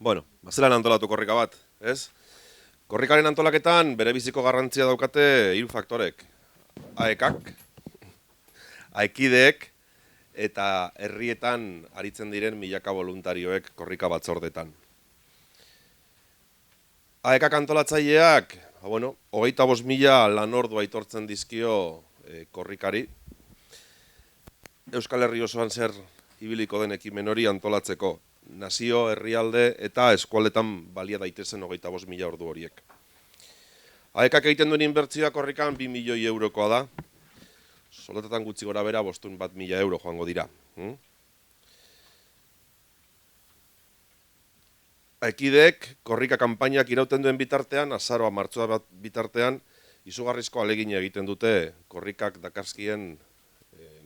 Bueno, ba, zelan antolatu korrika bat, ez? Korrikaren antolaketan berebiziko garrantzia daukate hiru faktorek. AEKak, AEKideek eta herrietan aritzen diren milaka voluntarioek korrika batzordetan. AEKak antolatzaileak, ba, bueno, 25.000 lanordu aitortzen dizkio korrikari. Euskal Herri osoan zer ibiliko den ekimen hori antolatzeko. Nazio, herrialde eta eskualdetan balia daitezen 25.000 ordu horiek. AEKak egiten duen inbertsioa korrikan 2 milioi eurokoa da. Soldatatan gutxi gora bera 501.000 euro joango dira. AEKideek korrika kanpainak irauten duen bitartean, azaroa martxoa bat bitartean, izugarrizko ahalegina egiten dute korrikak dakarzkien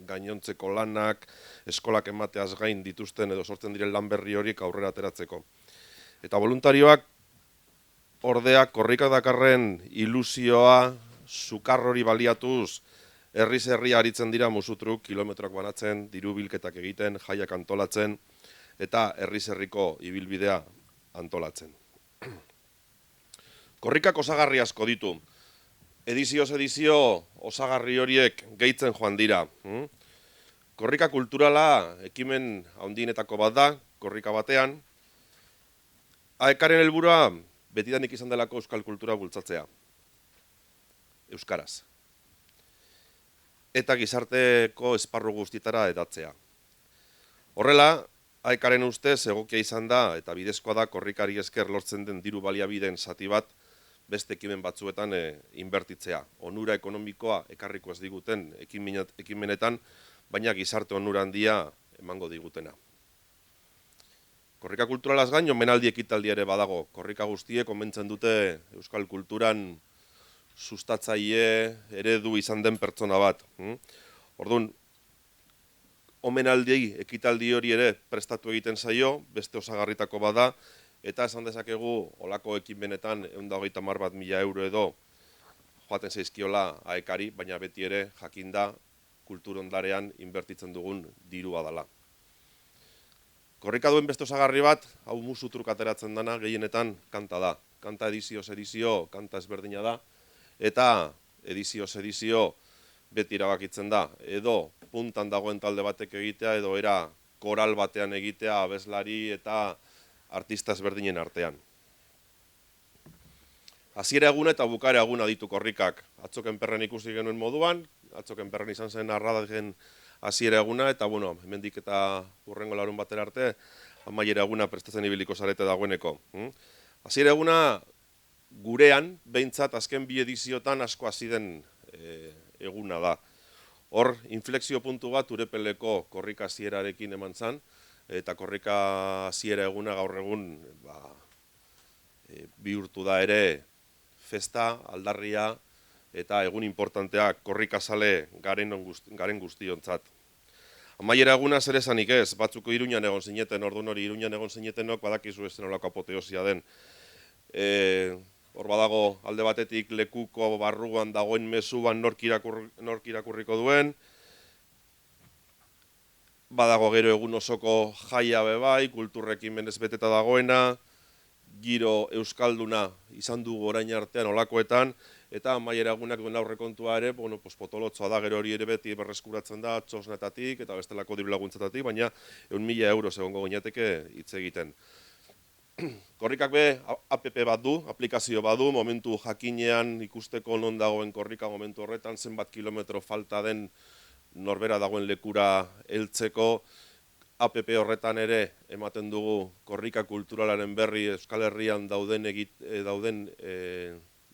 gainontzeko lanak, eskolak emateaz gain dituzten edo sortzen diren lan berri horiek aurrera ateratzeko. Eta voluntarioak ordea korrikak dakarren ilusioa, sukar hori baliatuz, herriz herri aritzen dira musutruk, kilometroak banatzen, diru bilketak egiten, jaiak antolatzen, eta herriz herriko ibilbidea antolatzen. Korrikak osagarri asko ditu. Edizioz edizio osagarri horiek gehitzen joan dira. Korrika kulturala ekimen handienetako bat da, korrika batean. AEKaren helburua betidanik izan delako euskal kultura bultzatzea. Euskaraz. Eta gizarteko esparru guztietara hedatzea. Horrela, AEKaren ustez egokia izan da eta bidezkoa da korrikari esker lortzen den diru baliabideen zati bat beste ekimen batzuetan inbertitzea. Onura ekonomikoa ekarriko ez diguten ekimenetan, baina gizarte onura handia emango digutena. Korrika kulturalaz gain, omenaldi ekitaldia ere badago. Korrika guztiek omentzen dute euskal kulturan sustatzaile eredu izan den pertsona bat. Orduan, omenaldi ekitaldi hori ere prestatu egiten zaio, beste osagarritako bada, eta esan dezakegu holako ekimenetan ehun eta hogeita hamar bat mila euro edo joaten zaizkiola AEKari, baina beti ere jakinda kultur ondarean inbertitzen dugun dirua dela. Korrika duen beste osagarri bat, hau musutruk ateratzen dana, gehienetan kanta da. Kanta edizioz edizio, kanta ezberdina da, eta edizioz edizio beti erabakitzen da. Edo puntan dagoen talde batek egitea, edo era koral batean egitea, abeslari eta artista ezberdinen artean. Hasiera eguna eta bukaera eguna ditu korrikak. Atzo Kemperren ikusi genuen moduan, atzo Kemperren izan zen Arradagen hasiera eguna, eta hemendik eta hurrengo larun batera arte, amaiera eguna prestatzen ibiliko zarete dagoeneko. Hasiera eguna gurean, behintzat azken bi ediziotan asko hasi den eguna da. Hor, inflexio puntu bat Urepeleko korrika hasierarekin eman zan, eta korrika hasiera eguna gaur egun, bihurtu da ere festa, aldarria eta egun importantea korrikazale garen guztiontzat. Amaiera eguna zer esanik ez, batzuk Iruñan egon zineten, orduan hori Iruñan egon zinetenok badakizu ez nolako apoteosia den. Hor badago alde batetik lekuko barruan dagoen mezuan nork irakurriko duen, badago gero egun osoko jaia be bai, kulturrekin menez beteta dagoena, giro euskalduna izan dugu orain artean holakoetan, eta amaiera egunak duen aurrekontua ere, potolotzoa da, gero hori ere beti berreskuratzen da txosnetatik eta bestelako diru laguntzetatik, baina 100.000 euro egongo ginateke hitz egiten. Korrikak be app bat du, aplikazio bat du, momentu jakinean ikusteko non dagoen korrika momentu horretan, zenbat kilometro falta den norbera dagoen lekura heltzeko. App horretan ere ematen dugu korrika kulturalaren berri Euskal Herrian dauden dauden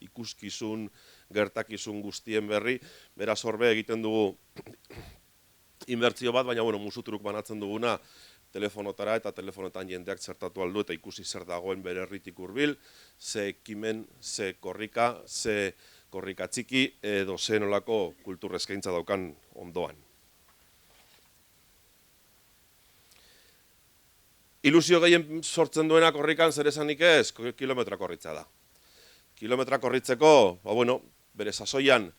ikuskizun, gertakizun guztien berri. Beraz hor be egiten dugu inbertsio bat, baina musutruk banatzen duguna telefonotara eta telefonotan jendeak txertatu ahal du eta ikusi zer dagoen bere herritik hurbil, ze ekimen, ze korrika, ze korrika txiki edo ze nolako kultur eskaintza daukan ondoan. Ilusio gehien sortzen duena korrikan zer esanik ez, kilometroa korritza da. Kilometroa korritzeko, bere sasoian,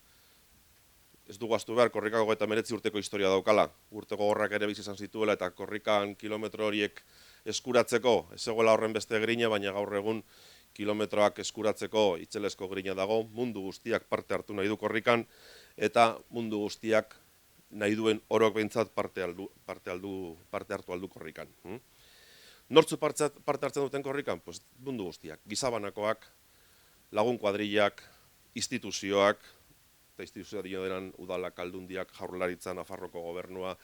ez dugu ahaztu behar, korrikako 39 urteko historia daukala. Urte gogorrak ere bizi izan zituela eta korrikan kilometro horiek eskuratzeko ez zegoela horren beste grina, baina gaur egun kilometroak eskuratzeko itzelezko grina dago, mundu guztiak parte hartu nahi du korrikan, eta mundu guztiak nahi duen orok behintzat parte aldu, parte aldu, parte hartu aldu korrikan. Nortzu parte hartzen duten korrikan? Pues mundu guztiak, gizabanakoak, lagun kuadrillak, instituzioak, eta instituzioa dio denan udalak, aldundiak, Jaurlaritza, Nafarroko gobernua,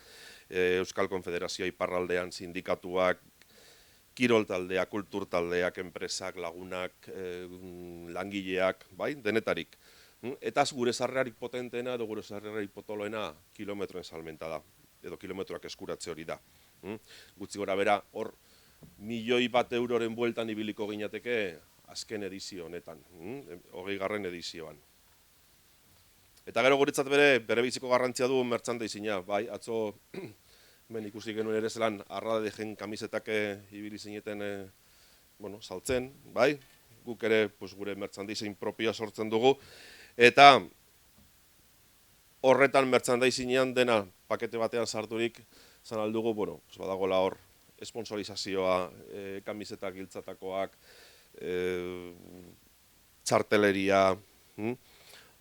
Euskal Konfederazioa iparraldean, sindikatuak, kirol taldeak, kultur taldeak, enpresak, lagunak, langileak, bai, denetarik. Eta gure sarrerarik potenteena edo gure sarrerarik potoloena kilometroen salmenta da, edo kilometroak eskuratze hori da. Gutxi gora bera, hor 1.000.000 euroren bueltan ibiliko ginateke azken edizio honetan, hogeigarren edizioan. Eta gero guretzat bere, berebiziko garrantzia du merchandisinga, bai, atzo hemen ikusi genuen ere zelan Arradegen kamisetak ibili zineten saltzen, bai, guk ere, pues, gure merchandising propioa sortzen dugu, eta horretan merchandisingean dena pakete batean sarturik, esan ahal dugu, badagoela hor esponsorizazioa, kamiseta giltzatakoak, txarteleria,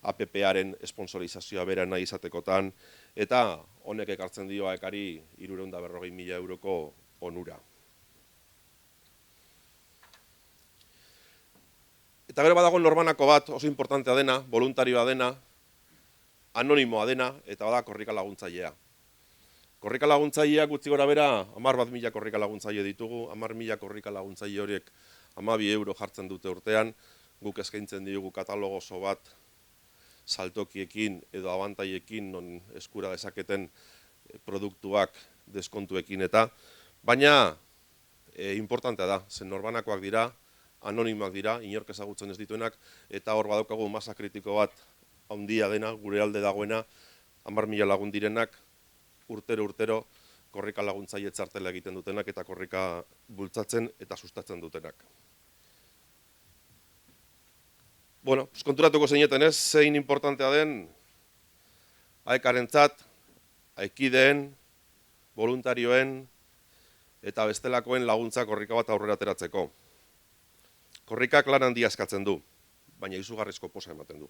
A P P-aren esponsorizazioa bera nahi izatekotan, eta honek ekartzen dio AEKari 340.000 euroko onura. Eta gero badago norbanako bat, oso importantea dena, voluntarioa dena, anonimoa dena, eta bada korrika laguntzailea. Korrika laguntzailea gutxi gora bera, 10.000 korrika laguntzaile ditugu, 10.000 korrika laguntzaile horiek 12 euro jartzen dute urtean, guk eskaintzen diogu katalogo oso bat saltokiekin edo abantaiekin non eskura dezaketen produktuak deskontuekin eta, baina importantea da, zen norbanakoak dira, anonimoak dira, inork ezagutzen ez dituenak, eta hor badaukagu masa kritiko bat handia dena, gure alde dagoena, 10.000 lagun direnak, urtero urtero korrika laguntzaile txartela egiten dutenak eta korrika bultzatzen eta sustatzen dutenak. Konturatuko zineten ez, zein importantea den AEKarentzat, AEKideen, voluntarioen eta bestelakoen laguntza korrika bat aurrera ateratzeko. Korrikak lan handia eskatzen du, baina izugarrizko poza ematen du.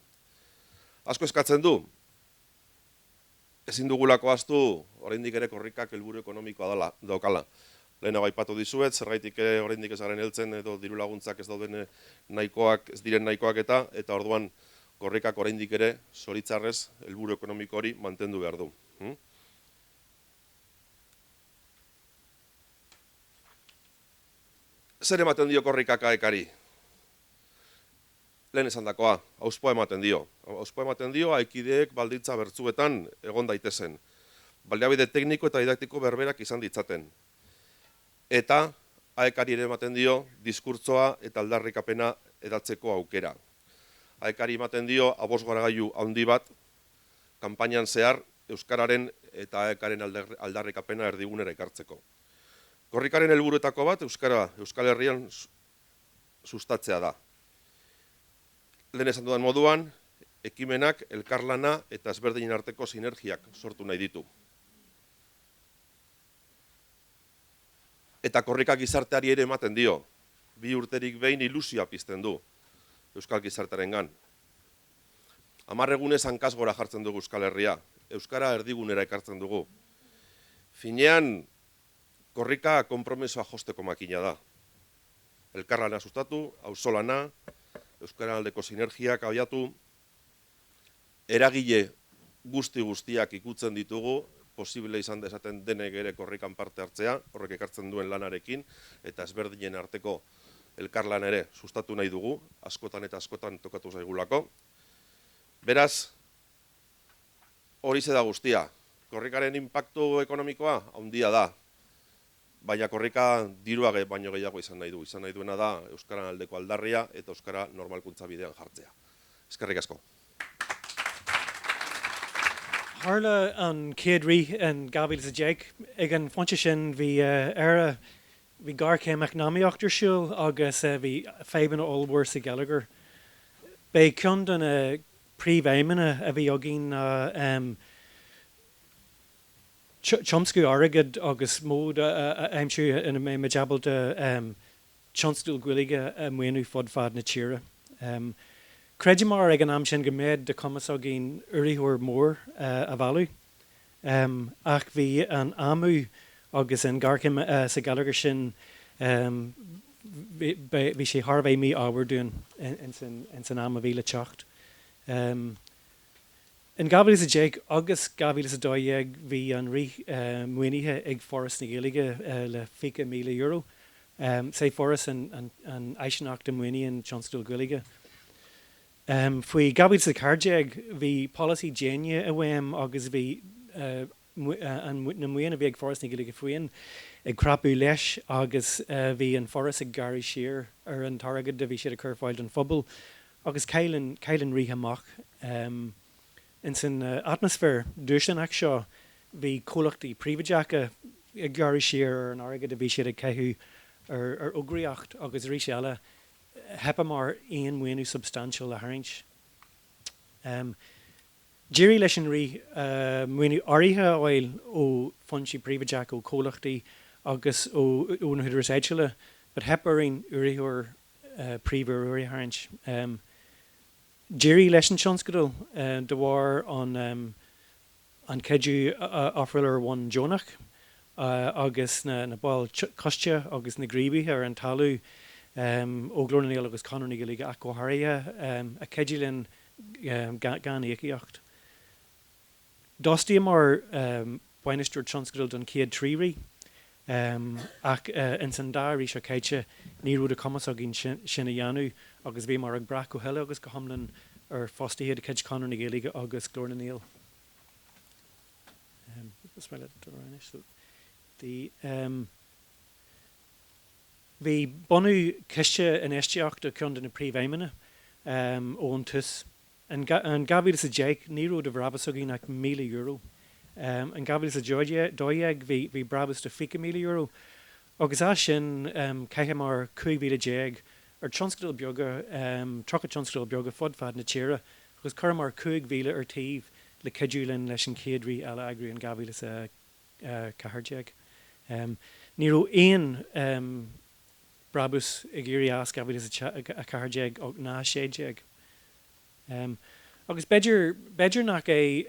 Asko eskatzen du, ezin dugulako ahaztu, oraindik ere korrikak helburu ekonomikoa dala, daukala. Lehenago aipatu dizuet, zergatik ere oraindik ez garen heltzen edo diru laguntzak ez dauden nahikoak, ez diren nahikoak eta orduan korrikak oraindik ere zoritxarrez helburu ekonomiko hori mantendu behar du. Zer ematen dio korrikak AEKari? Lehen esandakoa, hauspoa ematen dio. Hauspoa ematen dio AEKideek baldintza bertzuetan egon daitezen. Baliabide tekniko eta didaktiko berberak izan ditzaten. Eta AEKari ere ematen dio diskurtsoa eta aldarrikapena hedatzeko aukera. AEKari ematen dio abosgarailu handi bat, kanpainan zehar euskararen eta AEKaren aldarrikapena erdigunera ekartzeko. Korrikaren helburuetako bat euskara Euskal Herrian sustatzea da. Lehen esan dudan moduan, ekimenak, elkarlana eta ezberdinen arteko sinergiak sortu nahi ditu. Eta korrika gizarteari ere ematen dio. 2 urterik behin ilusioa pizten du euskal gizartearengan. 10 egunez hankaz gora jartzen dugu Euskal Herria. Euskara erdigunera ekartzen dugu. Finean, korrika konpromisoa josteko makina da. Elkarlana sustatu, auzolana, euskara aldeko sinergiak abiatu, eragile guzti guztiak ikutzen ditugu, posible izan dezaten denek ere korrikan parte hartzea, horrek ekartzen duen lanarekin, eta ezberdinen arteko elkarlan ere sustatu nahi dugu, askotan eta askotan tokatu zaigulako. Beraz, horixe da guztia. Korrikaren inpaktu ekonomikoa handia da, baina korrika dirua baino gehiago izan nahi du. Izan nahi duena da euskaran aldeko aldarria eta euskara normalkuntza bidean jartzea. Eskerrik asko. Tharla an chéad rith in dhá mhíle is a deich. Ag an phointe sin bhí Éire, bhí géarchéim eacnamaíocht ar siúl agus bhí fadhbanna ollmhór sa gheilleagar. B'é ceann de na príomhaidhmeanna a bhí againn ná Tiomsú airgid agus modh a aimsiú ina mbeidh muid ábalta tionscadail Ghaeilge a mhaoiniú fud fad na tíre. Chreideamar ag an am sin go mbeadh de chumas againn urraitheoir mór a mhealladh, ach bhí an amú agus an ghéarchéim sa gheilleagar sin, bhí sé thar a bheith mí-ádhmhar dúinn ins an am a bhí le teacht. In 2010 agus 2012 bhí an Rith maoinithe ag Foras na Gaeilge le €20,000. Is é Foras an áisíneacht a mhaoiníonn tionscadail Ghaeilge. Faoi 2014 bhí polasaí déine i bhfeidhm agus bhí na maoin a bhí ag Foras na Gaeilge féin ag crapadh leis agus bhí an Foras ag gearradh siar ar an t-airgead a bhí siad ag cur ar fáil don phobal Agus chaill an Rith amach. Ins an atmaisféar dúshlánach seo bhí comhlachtaí príobháideacha ag gearradh siar ar an airgead a bhí siad ag caitheamh ar fhógraíocht agus arís eile theipeamar aon mhaoiniú substaintiúil a tharraingt. D'éirigh leis an Rith maoiniú áirithe a fháil ó foinsí príobháideacha, ó chomhlachtaí agus ó na húdaráis áitiúla but theip orainn urraitheoir príomhurraitheoir a tharraingt. D'éirigh leis an tionscadal de bharr an cuidiú a ofráladh ar bhonn deonach agus na baill choiste agus na gníomhaithe ar an talamh ó Ghlór na nGael agus Conradh na Gaeilge ach go háirithe a chuidigh linn gan íocaíocht. D'fhostaíomar bainisteoir tionscadail don chéad 3 rith, ach ins an dá rith seo caite ní raibh de chumas againn sin a dhéanamh agus bhíomar ag brath go huile agus go hiomlán ar fostaithe de chuid Chonradh na Gaeilge agus Glór na nGael. Bhí bunú ciste infheistíochta ceann de na príomhaidhmeanna ón tús. In 2010 ní raibh de bhrabús againn ach €1,000. In 2012 bhí brabús de €20,000 agus as sin chaitheamar 15,000 ar tionscadail beaga, 30 tionscadal beaga fud fad na tíre agus chuireamar 5,000 ar taobh le cuidiú linn leis an chéad rith eile a eagrú in 2014. Ní raibh aon brabús ag éirí as 2014 ná 16. Agus b'fhéidir, b'fhéidir nach é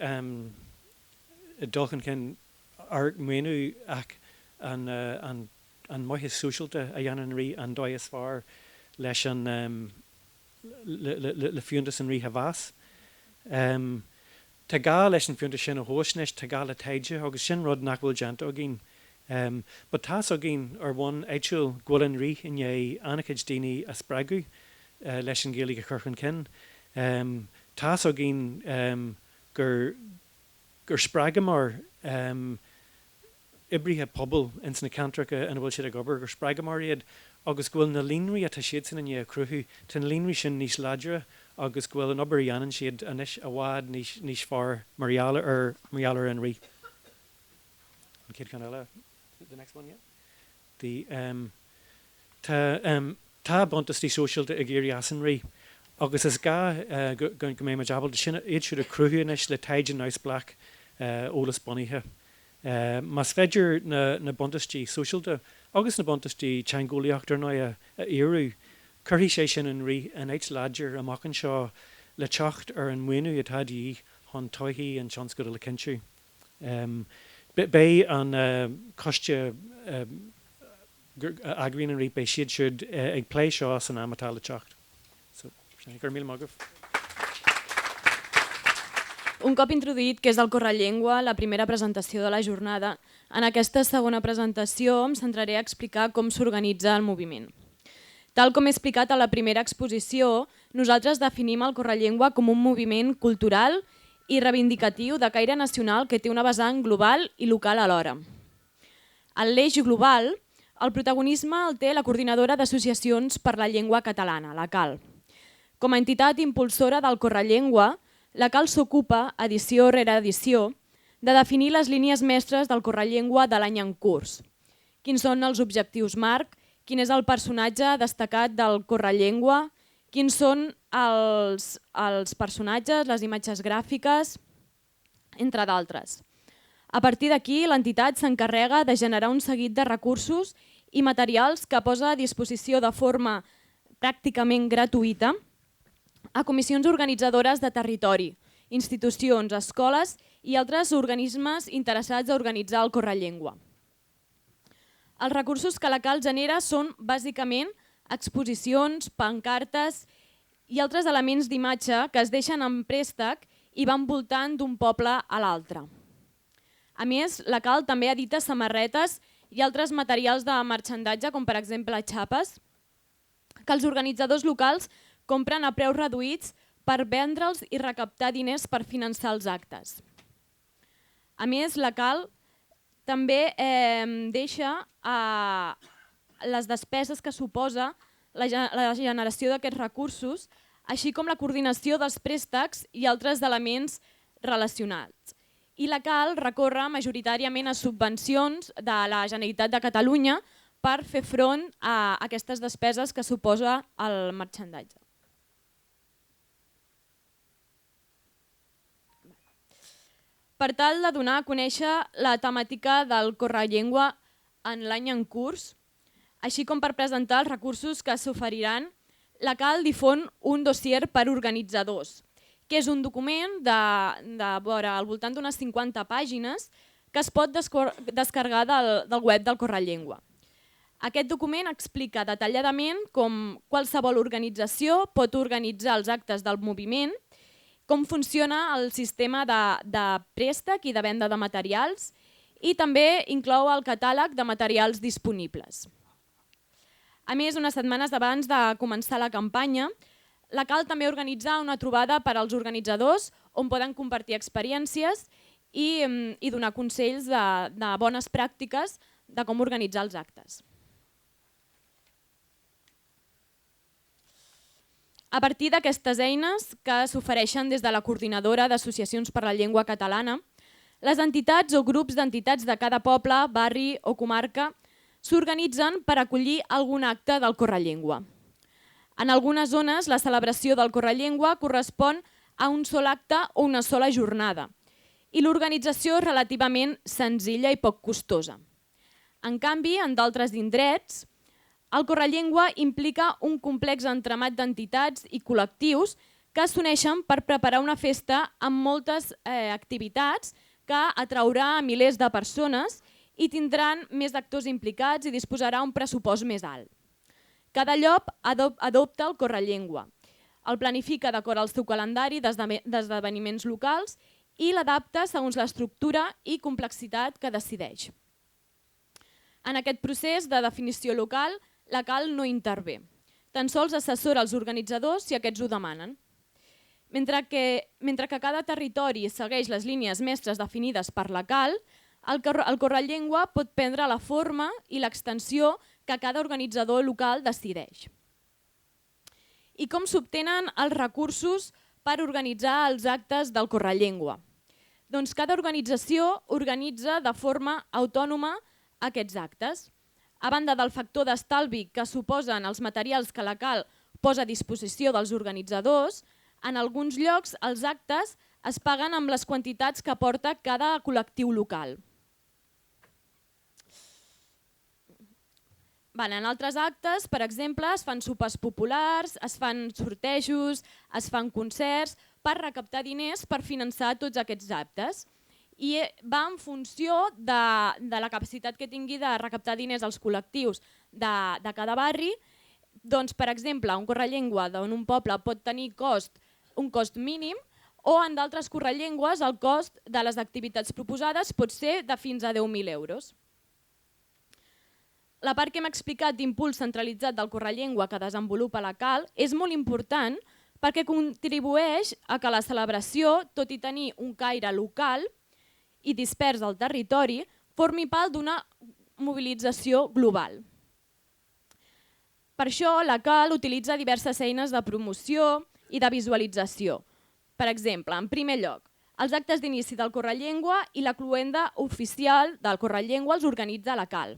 dul chun cinn ar mhaoiniú ach an, an, an maitheas sóisialta a dhéanann an Rith an dóigh is fearr leis an, le, le, le fiúntas an Rith a mheas. Tá gá leis an fiúntas sin a thomhas anois, tá gá le taighde agus sin rud nach bhfuil déanta againn. But tá's againn ar bhonn áitiúil go bhfuil an Rith i ndiaidh an-chuid daoine a spreagadh leis an Ghaeilge a chur chun cinn. Tá's againn gur gur spreagamar oibrithe pobail ins na ceantracha ina bhfuil siad ag obair, gur spreagamar iad agus go bhfuil na líonraí atá siadsan i ndiaidh a chruthú, tá na líonraí sin níos láidre agus go bhfuil an obair a dhéanann siad anois i bhfad níos níos fearr mar gheall ar mar gheall ar an Rith. An chéad cheann eile, the next one, yeah. The Tá tá buntáistí sóisialta ag éirí as an Rith agus is gá go go mbeidh muid ábalta sin iad siúd a chruthú anois le taighde neamhspleách eolas bunaithe. Más féidir na na buntáistí sóisialta agus na buntáistí teangeolaíochta ar ndóigh a fhíorú, cuirfidh sé sin an Rith in áit láidir amach anseo le teacht ar an maoiniú atá de dhíth chun todhchaí an tionscadail a chinntiú. Beidh an coiste a eagraíonn an Rith, beidh siad siúd ag plé seo san am atá le teacht. So, sin é. Go raibh míle maith agaibh. Un cop introduït què és el Correllengua, la primera presentació de la jornada, en aquesta segona presentació em centraré a explicar com s'organitza el moviment. Tal com he explicat a la primera exposició, nosaltres definim el Correllengua com un moviment cultural i reivindicatiu de caire nacional que té una vessant global i local alhora. En l'eix global, el protagonisme el té la Coordinadora d'Associacions per la Llengua Catalana, la CAL. Com a entitat impulsora del Correllengua, la CAL s'ocupa, edició rere edició, de definir les línies mestres del Correllengua de l'any en curs. Quins són els objectius marc, quin és el personatge destacat del Correllengua, quins són els, els personatges, les imatges gràfiques, entre d'altres. A partir d'aquí, l'entitat s'encarrega de generar un seguit de recursos i materials que posa a disposició de forma pràcticament gratuïta a comissions organitzadores de territori, institucions, escoles i altres organismes interessats a organitzar el Correllengua. Els recursos que la CAL genera són bàsicament exposicions, pancartes i altres elements d'imatge que es deixen en préstec i van voltant d'un poble a l'altre. A més, la CAL també edita samarretes i altres materials de marxandatge, com per exemple xapes, que els organitzadors locals compren a preus reduïts per vendre'ls i recaptar diners per finançar els actes. A més, la CAL també deixa les despeses que suposa la generació d'aquests recursos, així com la coordinació dels préstecs i altres elements relacionats. I la CAL recorre majoritàriament a subvencions de la Generalitat de Catalunya per fer front a aquestes despeses que suposa el marxandatge. Per tal de donar a conèixer la temàtica del Correllengua en l'any en curs, així com per presentar els recursos que s'oferiran, la CAL difon un dossier per organitzadors, que és un document de vora, al voltant d'unes 50 pàgines que es pot descarregar del web del Correllengua. Aquest document explica detalladament com qualsevol organització pot organitzar els actes del moviment, com funciona el sistema de préstec i de venda de materials i també inclou el catàleg de materials disponibles. A més, unes setmanes abans de començar la campanya, la CAL també organitza una trobada per als organitzadors on poden compartir experiències i donar consells de bones pràctiques de com organitzar els actes. A partir d'aquestes eines que s'ofereixen des de la Coordinadora d'Associacions per la Llengua Catalana, les entitats o grups d'entitats de cada poble, barri o comarca s'organitzen per acollir algun acte del Correllengua. En algunes zones, la celebració del Correllengua correspon a un sol acte o una sola jornada i l'organització és relativament senzilla i poc costosa. En canvi, en d'altres indrets, el Correllengua implica un complex entramat d'entitats i col·lectius que s'uneixen per preparar una festa amb moltes activitats que atraurà a milers de persones i tindran més actors implicats i disposarà un pressupost més alt. Cada lloc adopta el Correllengua, el planifica d'acord al seu calendari d'esdeveniments locals i l'adapta segons l'estructura i complexitat que decideix. En aquest procés de definició local, la CAL no intervé. Tan sols assessora els organitzadors si aquests ho demanen. Mentre que cada territori segueix les línies mestres definides per la CAL, el Correllengua pot prendre la forma i l'extensió que cada organitzador local decideix. I com s'obtenen els recursos per organitzar els actes del Correllengua? Doncs cada organització organitza de forma autònoma aquests actes. A banda del factor d'estalvi que suposen els materials que la CAL posa a disposició dels organitzadors, en alguns llocs els actes es paguen amb les quantitats que aporta cada col·lectiu local. En altres actes, per exemple, es fan sopars populars, es fan sortejos, es fan concerts per recaptar diners per finançar tots aquests actes. I va en funció de la capacitat que tingui de recaptar diners als col·lectius de cada barri. Doncs, per exemple, un Correllengua en un poble pot tenir un cost mínim o en d'altres Correllengües el cost de les activitats proposades pot ser de fins a 10.000 euros. La part que hem explicat d'impuls centralitzat del Correllengua que desenvolupa la CAL és molt important perquè contribueix a que la celebració, tot i tenir un caire local i dispers al territori, formi part d'una mobilització global. Per això, la CAL utilitza diverses eines de promoció i de visualització. Per exemple, en primer lloc, els actes d'inici del Correllengua i la cloenda oficial del Correllengua els organitza la CAL.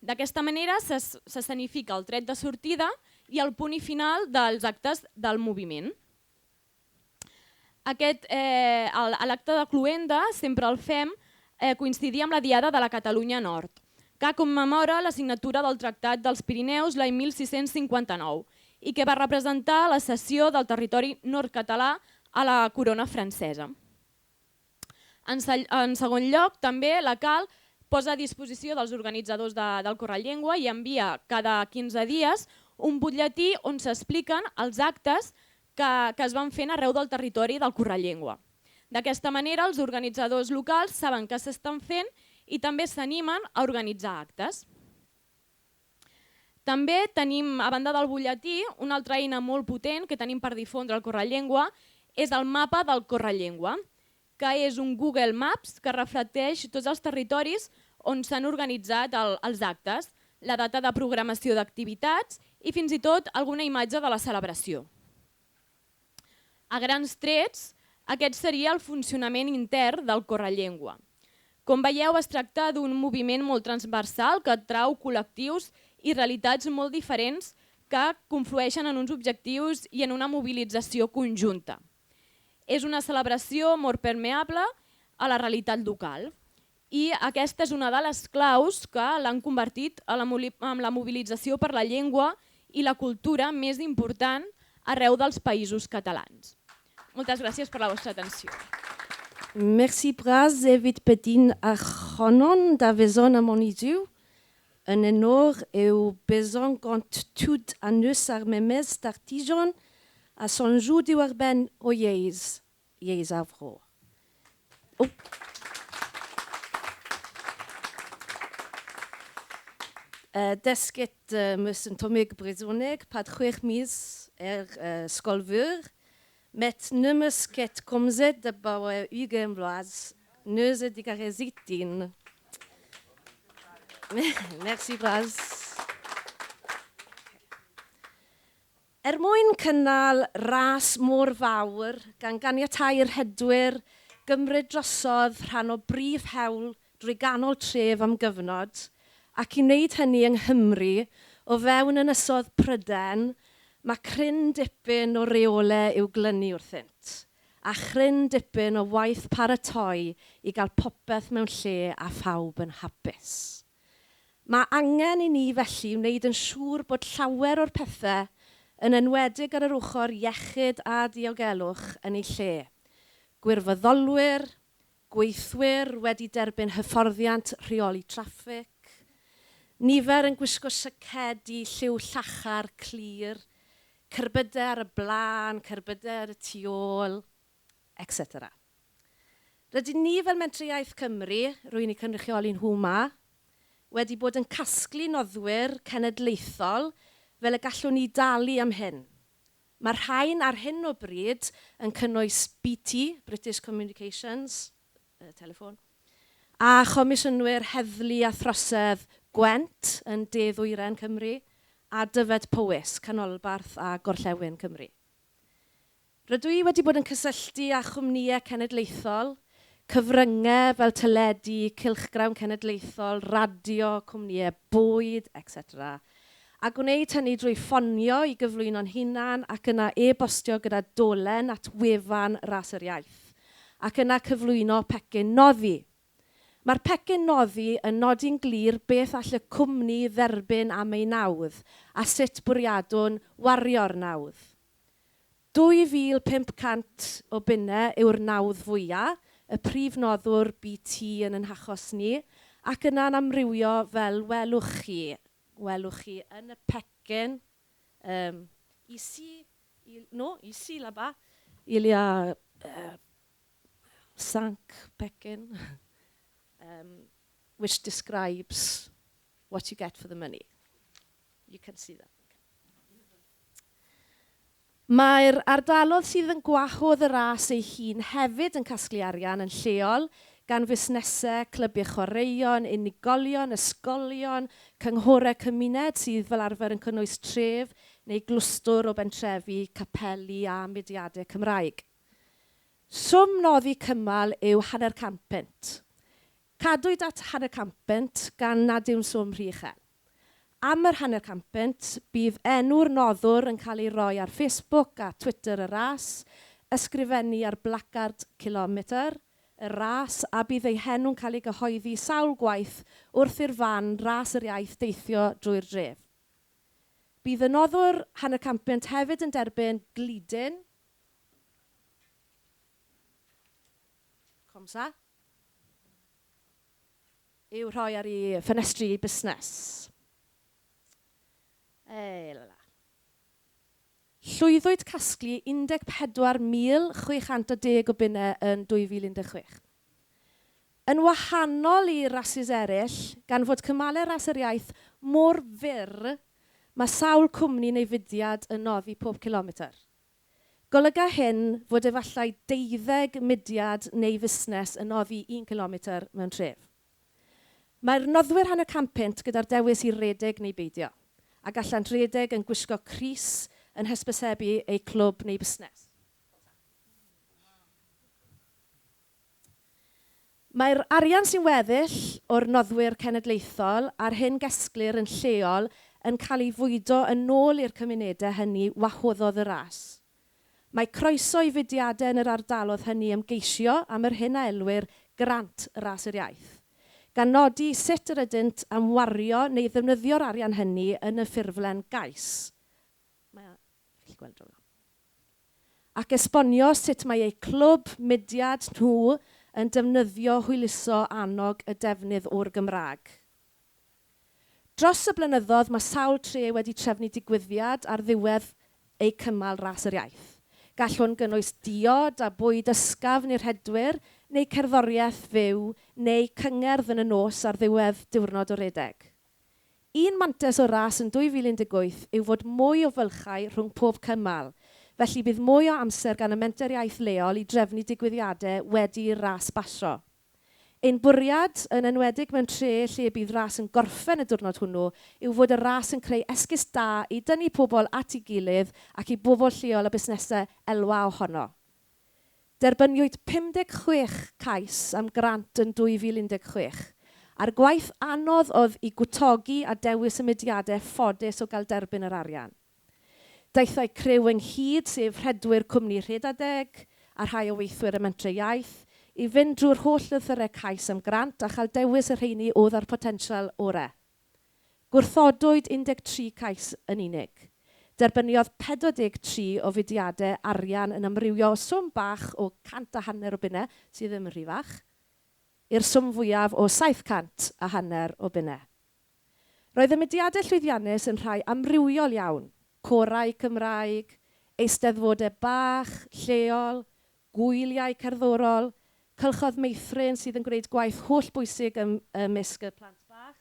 D'aquesta manera s'escenifica el tret de sortida i el punt i final dels actes del moviment. L'acte de cloenda sempre el fem coincidir amb la Diada de la Catalunya Nord, que commemora la signatura del Tractat dels Pirineus l'any 1659 i que va representar la cessió del territori nord-català a la corona francesa. En segon lloc, també la CAL posa a disposició dels organitzadors del Correllengua i envia cada 15 dies un butlletí on s'expliquen els actes que es van fent arreu del territori del Correllengua. D'aquesta manera, els organitzadors locals saben què s'estan fent i també s'animen a organitzar actes. També tenim, a banda del butlletí, una altra eina molt potent que tenim per difondre el Correllengua és el mapa del Correllengua, que és un Google Maps que reflecteix tots els territoris on s'han organitzat els actes, la data de programació d'activitats i fins i tot alguna imatge de la celebració. A grans trets, aquest seria el funcionament intern del Correllengua. Com veieu, es tracta d'un moviment molt transversal que atrau col·lectius i realitats molt diferents que conflueixen en uns objectius i en una mobilització conjunta. És una celebració molt permeable a la realitat local i aquesta és una de les claus que l'han convertit en la mobilització per la llengua i la cultura més important arreu dels països catalans. Moltes gràcies per la vostra atenció. Merci bras evit pedin ac'hanon da vezan am an hiziv. Un enor eo bezañ gant tud an eus ar memes startijenn ha soñjoù diwar-benn o yezh, yezh ar vro. Oh. Desket 'm eus un tammig brezhoneg 'pad c'hwec'h miz er skol-veur, met n'em eus ket komzet abaoe 20 vloaz, neuze digarezit din. Mersi bras. Er mwyn cynnal ras mor fawr gan ganiatáu'r rhedwyr gymryd drosodd rhan o brif hewl drwy ganol tref am gyfnod, ac i wneud hynny yng Nghymru o fewn ynysodd Prydain, mae cryn dipyn o reolau i'w glynu wrthynt, a chryn dipyn o waith paratoi i gael popeth mewn lle a phawb yn hapus. Mae angen i ni felly wneud yn siŵr bod llawer o'r pethau, yn enwedig ar yr ochr iechyd a diogelwch, yn eu lle. Gwirfoddolwyr, gweithwyr wedi derbyn hyfforddiant rheoli traffig, nifer yn gwisgo siacedi lliw llachar clir, cerbydau ar y blaen, cerbydau ar y tu ôl, etc. Rydyn ni fel Menter Iaith Cymru, rwy'n eu cynrychioli nhw 'ma, wedi bod yn casglu noddwyr cenedlaethol fel y gallwn ni dalu am hyn. Mae'r rhain ar hyn o bryd yn cynnwys BT, British Communications, telefon, a Chomisiynwyr Heddlu a Throsedd Gwent yn De-ddwyrain Cymru, a Dyfed Powys, Canolbarth a Gorllewin Cymru. Rydw i wedi bod yn cysylltu â chwmnïau cenedlaethol, cyfryngau fel teledu, cylchgrawn cenedlaethol, radio, cwmnïau bwyd, etc. A gwneud hynny drwy ffonio i gyflwyno'n hunan ac yna e-bostio gyda dolen at wefan Ras yr Iaith, ac yna cyflwyno pecyn noddi. Mae'r pecyn noddi yn nodi'n glir beth all y cwmni dderbyn am ei nawdd a sut bwriadwn wario'r nawdd. 2,500 o bunnau yw'r nawdd fwyaf, y prif noddwr BT yn ein hachos ni, ac yna'n amrywio fel welwch chi. Welwch chi yn y pecyn, ici, il, no, ici là-bas, il y a cinq pecyn, which describes what you get for the money. You can see that. Mae'r ardalodd sydd yn gwahodd y ras ei hun hefyd yn casglu arian yn lleol gan fusnesau, clybiau chwaraeon, unigolion, ysgolion, cynghorau cymuned sydd fel arfer yn cynnwys tref neu glwstwr o bentrefi, capeli a mudiadau Cymraeg. Swm noddi cymal yw hanner can punt. Cadwyd at hanner can punt gan nad yw'n swm rhy uchel. Am yr hanner can punt, bydd enw'r noddwr yn cael ei roi ar Facebook a Twitter y ras, ysgrifennu ar blacard kilometr, y ras a bydd ei henw'n cael ei gyhoeddi sawl gwaith wrth i'r fan ras yr iaith deithio drwy'r dref. Bydd y noddwr hanner 100 hefyd yn derbyn glidyn, comsa, i'w rhoi ar ei ffenestri busnes. E, la, la. Llwyddwyd casglu 14,610 o bunnau yn 2016. Yn wahanol i rasys eraill, gan fod cymalau ras yr iaith mor fyr, mae sawl cwmni neu fudiad yn noddi pob kilometr. Golyga hyn fod efallai 12 mudiad neu fusnes yn noddi 1 kilometr mewn tref. Mae'r noddwyr 1.5 gyda'r dewis i redeg neu beidio, a gallant redeg yn gwisgo crys yn hysbysebu eu clwb neu busnes. Mae'r arian sy'n weddill o'r noddwyr cenedlaethol a'r hyn gesglir yn lleol yn cael ei fwydo yn ôl i'r cymunedau hynny wahoddodd y ras. Mae croeso i fudiadau yn yr ardaloedd hynny ymgeisio am yr hyn a elwir grant ras yr iaith, gan nodi sut yr ydynt am wario neu ddefnyddio'r arian hynny yn y ffurflen gais. Mae gallu gweld hwnna. Ac esbonio sut mae eu clwb mudiad nhw yn defnyddio hwyluso annog y defnydd o'r Gymraeg. Dros y blynyddoedd mae sawl tre wedi trefnu digwyddiad ar ddiwedd eu cymal ras yr iaith. Gall hwn gynnwys diod a bwyd ysgafn i'r rhedwyr, neu cerddoriaeth fyw, neu cyngerdd yn y nos ar ddiwedd diwrnod o redeg. Un mantais o ras yn 2018 yw fod mwy o fylchau rhwng pob cymal, felly bydd mwy o amser gan y menter iaith leol i drefnu digwyddiadau wedi'r ras basio. Ein bwriad, yn enwedig mewn tre lle bydd ras yn gorffen y diwrnod hwnnw, yw fod y ras yn creu esgus da i dynnu pobl at ei gilydd ac i bobl lleol a busnesau elwa ohono. Derbyniwyd 56 cais am grant yn 2016, a'r gwaith anodd oedd i gwtogi a dewis y mudiadau ffodus o gael derbyn yr arian. Daethai criw ynghyd, sef rhedwyr cwmni Rhedadeg a rhai o weithwyr y Mentrau Iaith, i fynd drwy'r holl lythyrau cais am grant a chael dewis y rheini oedd â'r potensial orau. Gwrthodwyd 13 cais yn unig. Derbyniodd 43 o fudiadau arian yn amrywio o swm bach o 150 o bunnau, sydd ddim yn rhy fach, i'r swm fwyaf o 750 o bunnau. Roedd y mudiadau llwyddiannus yn rhai amrywiol iawn, corau Cymraeg, eisteddfodau bach, lleol, gwyliau cerddorol, cylchoedd meithrin sydd yn gwneud gwaith holl bwysig ymysg y plant bach,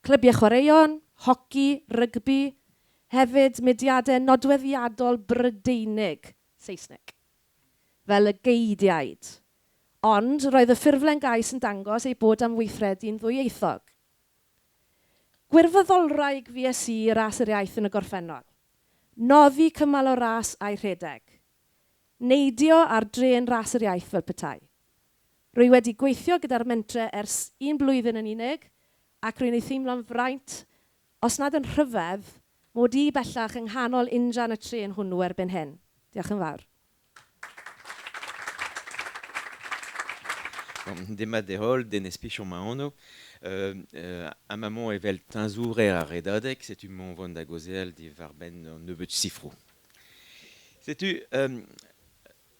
clybiau chwaraeon, hoci, rygbi, hefyd mudiadau nodweddiadol Brydeinig, Saesneg, fel y geidiaid. Ond roedd y ffurflen gais yn dangos ei bod am weithredu'n ddwyieithog. Gwirfoddolwraig fues i ras yr iaith yn y gorffennol. Noddi cymal o ras a'i rhedeg. Neidio ar drên ras yr iaith fel petai. Rwy wedi gweithio gyda'r mentre ers un blwyddyn yn unig ac rwy'n ei theimlo'n fraint, os nad yn rhyfedd, mod i bellach yng nghanol injan y trên hwnnw erbyn hyn. Diolch yn fawr. Demat deoc'h, Denez Pichon ma anv. Amañ evel teñzourer ar redadeg, setu mañ vont da gaozeal diwar-benn an nebeud sifroù. Setu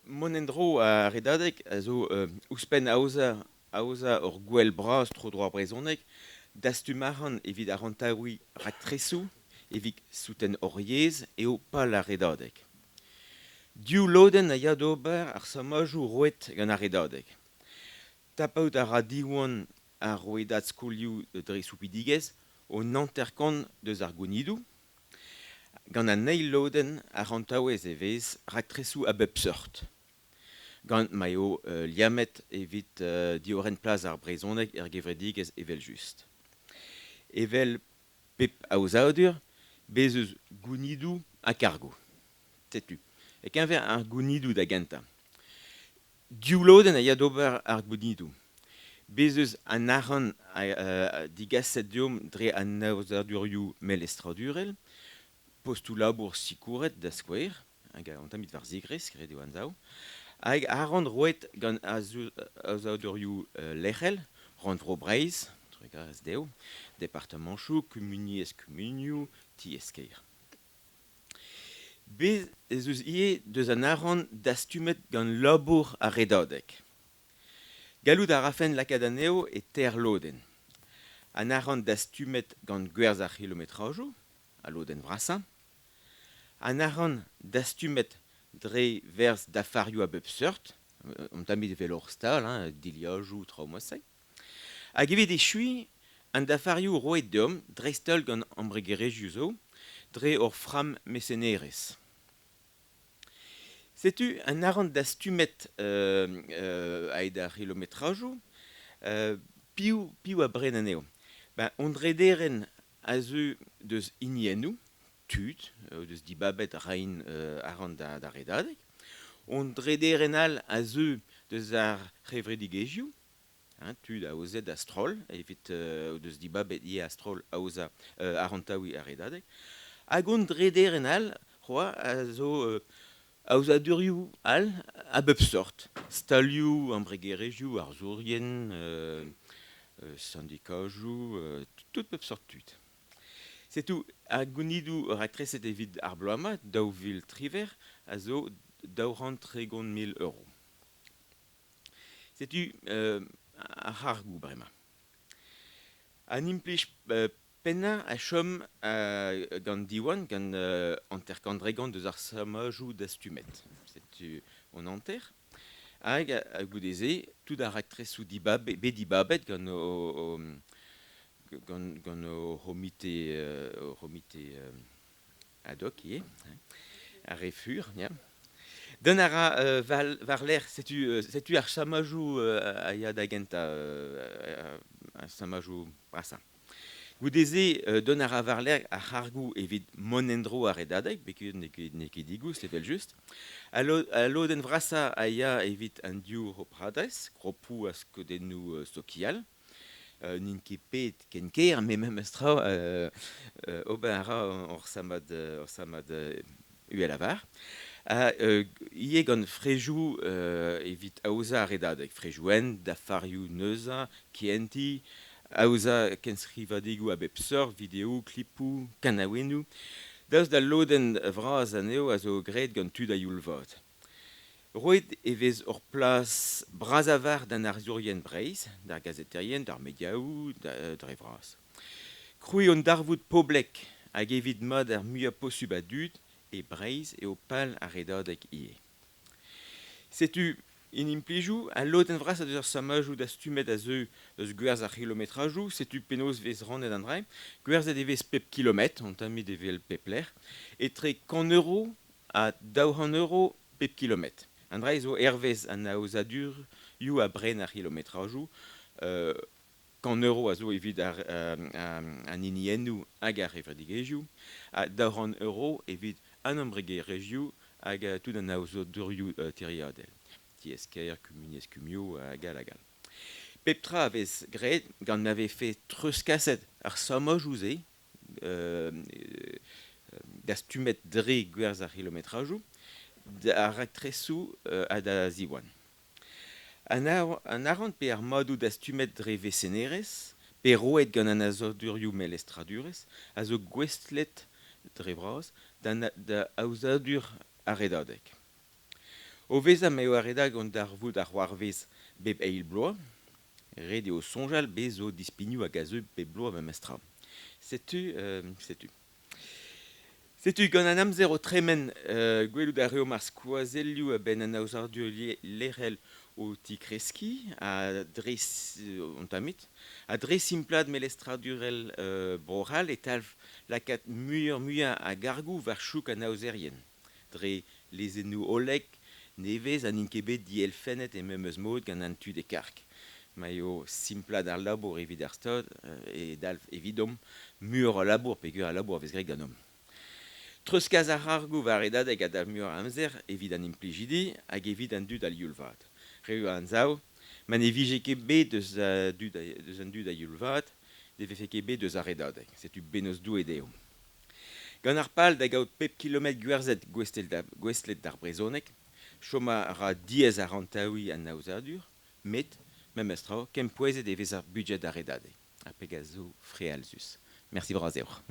mont en-dro ar redadeg a zo ouzhpenn aozañ ur gwel bras tro-dro ar brezhoneg, dastum arc'hant evit arc'hantaouiñ raktresoù, evit souten hor yezh eo pal ar redadeg. Div lodenn a ya d'ober ar sammajoù roet gant ar redadeg. Tapout a ra Diwan ar rouedad skolioù dre soupidigezh o 50 deus ar gounidoù. Gant an eil lodenn arc'hantaouez e vez raktresoù a bep seurt. Gant ma eo liammet evit diorren plas ar brezhoneg er gevredigezh evel-just. Evel pep aozadur, bez eus gounidoù ha kargoù. Setu. E keñver ar gounidoù da gentañ. Div lodenn a ya d'ober ar gounidoù. Bez eus an arc'hant digaset deomp dre an aozadurioù melestradurel, postoù labour sikouret da skouer, hag an tammig war zigresk, ret eo anzav, hag arc'hant roet gant aozadurioù lec'hel, Rannvro Breizh, trugarez dezho, departamanchoù, kumuniezh-kumunioù, tiez-kêr. Bez' ez eus ivez deus an arc'hant dastumet gant labour ar Redadeg. Gallout a rafen lakaat anezho e teir lodenn. An arc'hant dastumet gant gwerzh ar c'hilometrajoù, al lodenn vrasañ. An arc'hant dastumet dre verzh dafarioù a bep seurt, an tammig evel hor stal, hein, dilhajoù, traoù mod-se. Hag evit echuiñ, an dafarioù roet deomp, dreist-holl gant embregerezhioù zo, dre hor framm mesenerezh. Setu an arc'hant dastumet aet ar c'hilometrajoù. Piv, piv a bren anezho? Ben, hon drederenn a zeu deus hiniennoù, tud o deus dibabet reiñ arc'hant d'ar Redadeg. Hon drederenn all a zeu deus ar c'hevredigezhioù, hein, tud aozet a-stroll evit o deus dibabet ivez a-stroll aozañ arc'hantaouiñ ar Redadeg. Hag hon drederenn all c'hoazh a zo aozadurioù all a bep sort, stalioù, embregerezhioù, arzourien, sindikajoù, tout pep sort tud. Setu ar gounidoù raktreset evit ar bloaz-mañ, 2018, a zo 230 000 euro. Setu ar c'hargoù bremañ. An implij pennañ a chom gant Diwan, gant 50% deus ar sammajoù dastumet. Setu hon hanter. Hag goude-se, tout ar raktresoù dibab, bet dibabet gant o, gant, gant o c'homite, o c'homite ad hoc ivez, hein, ar re fur, ya. Dont a ra war-lerc'h, setu, setu ar sammajoù a ya da gentañ, ar sammajoù brasañ. Goude-se, dont a ra war-lerc'h ar c'hargoù evit mont en-dro ar Redadeg, peogwir n'eo ket digoust evel-just. Al lodenn vrasañ a ya evit an div c'hopradez, gropoù ha skeudennoù sokial. N'int ket pet ken ker, met memes tra ober a ra hor sammad, hor sammad uhel a var. Ha ivez gant frejoù evit aozañ ar Redadeg, frejoù-hent, dafarioù neuzañ, kehentiñ, aozañ kenskrivadegoù a bep seurt, videoù, klipoù, kanaouennoù. Daoust d'al lodenn vras anezho a zo graet gant tud a-youl vat. Roet e vez ur plas bras a-walc'h d'an arzourien Breizh, d'ar gazeterien, d'ar mediaoù, dre vras. Krouiñ un darvoud poblek hag evit mat ar muiañ posubl a dud e Breizh eo pal ar Redadeg ivez. Setu in implijoù, al lodenn vrasañ deus ar sammajoù dastumet a zeu eus gwerzh ar c'hilometrajoù, setu penaos vez rannet an dra. Gwerzhet e vez pep kilometr, an tammig evel pep lec'h, etre 100 euro ha 200 euro pep kilometr. An dra zo hervez an aozadurioù a bren ar c'hilometrajoù, 100 euro a zo evit ar, an hiniennoù hag ar c'hevredigezhioù, ha 200 euro evit an embregerezhioù hag tout an aozadurioù tiriadel. Tiez-kêr, kumuniezh-kumunioù hag all hag all. Pep tra a vez graet gant ma vefe treuzkaset ar sammajoù-se dastumet dre gwerzh ar c'hilometrajoù d'ar raktresoù ha da Ziwan. An arc'hant pe ar madoù dastumet dre vesenerezh pe roet gant an aozadurioù melestradurezh a zo gouestlet dre vras da aozadur ar Redadeg. O vezañ m'eo ar Redadeg an darvoud a c'hoarvez bep eil bloaz, ret eo soñjal bez zo dispignoù hag a zeu bep bloaz memestra. Setu, setu. Setu gant an amzer o tremen, gwelout a reomp ar skoazelloù a-benn an aozadur lec'hel o tikreskiñ ha dre an tammig, ha dre simplaat melestradurel Bro-C'hall e talv lakaat muioc'h-muiañ a gargoù war chouk an aozerien, dre lezennoù hollek nevez ha n'int ket bet dielfennet e memes mod gant an tud e karg. Ma eo simplaat ar labour evit ar Stad e dalv evidomp muioc'h a labour peogwir al labour a vez graet ganeomp. Treuzkas ar c'hargoù war Redadeg a dalv muioc'h a amzer evit an implijidi hag evit an dud a-youl vat. Re eo anzav, ma ne vije ket bet eus an dud a-youl vat, ne vefe ket bet eus ar Redadeg. Setu bennozh Doue dezho. Gant ar pal da gaout pep kilometr gwerzhet gouestlet d'ar brezhoneg, chom a ra diaes arc'hantaouiñ an aozadur, met memestra kempouezet e vez ar budjed ar Redadeg, ar pezh a zo frealzus. Mersi bras deoc'h.